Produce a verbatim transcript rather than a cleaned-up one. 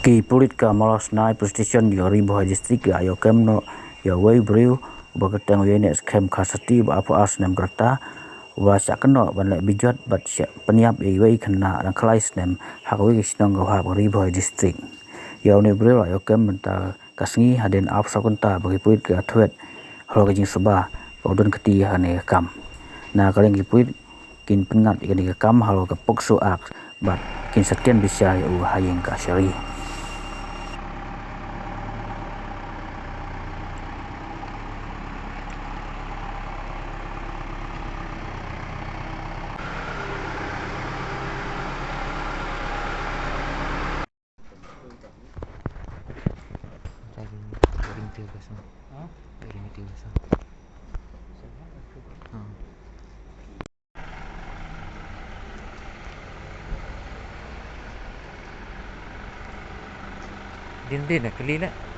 Ki pulit ka Mawlasnai Police Station ïa Ri Bhoi District la ïoh kem noh ïa uwei u briew uba kyrteng u Ïainehskhem Kharsati uba arphew ar snem ka rta, uba la shah kynnoh ban leh bejot bad shah pynïap ïa iwei i khynnah dang khlai snem ha kawei ka shnong kaba hap ha Ri Bhoi District. Ïa une u briew la ïoh kem mynta ka sngi hadien arphew saw kynta ba ki pulit ki la thwet halor ka jingsuba kaba u don kti ha kane ka kam. Na ka liang ki pulit kin pynngat ïa kane ka kam halor ka POCSO Act bad kin sa tian bishar ïa u ha ïing kashari. Din din na kali la.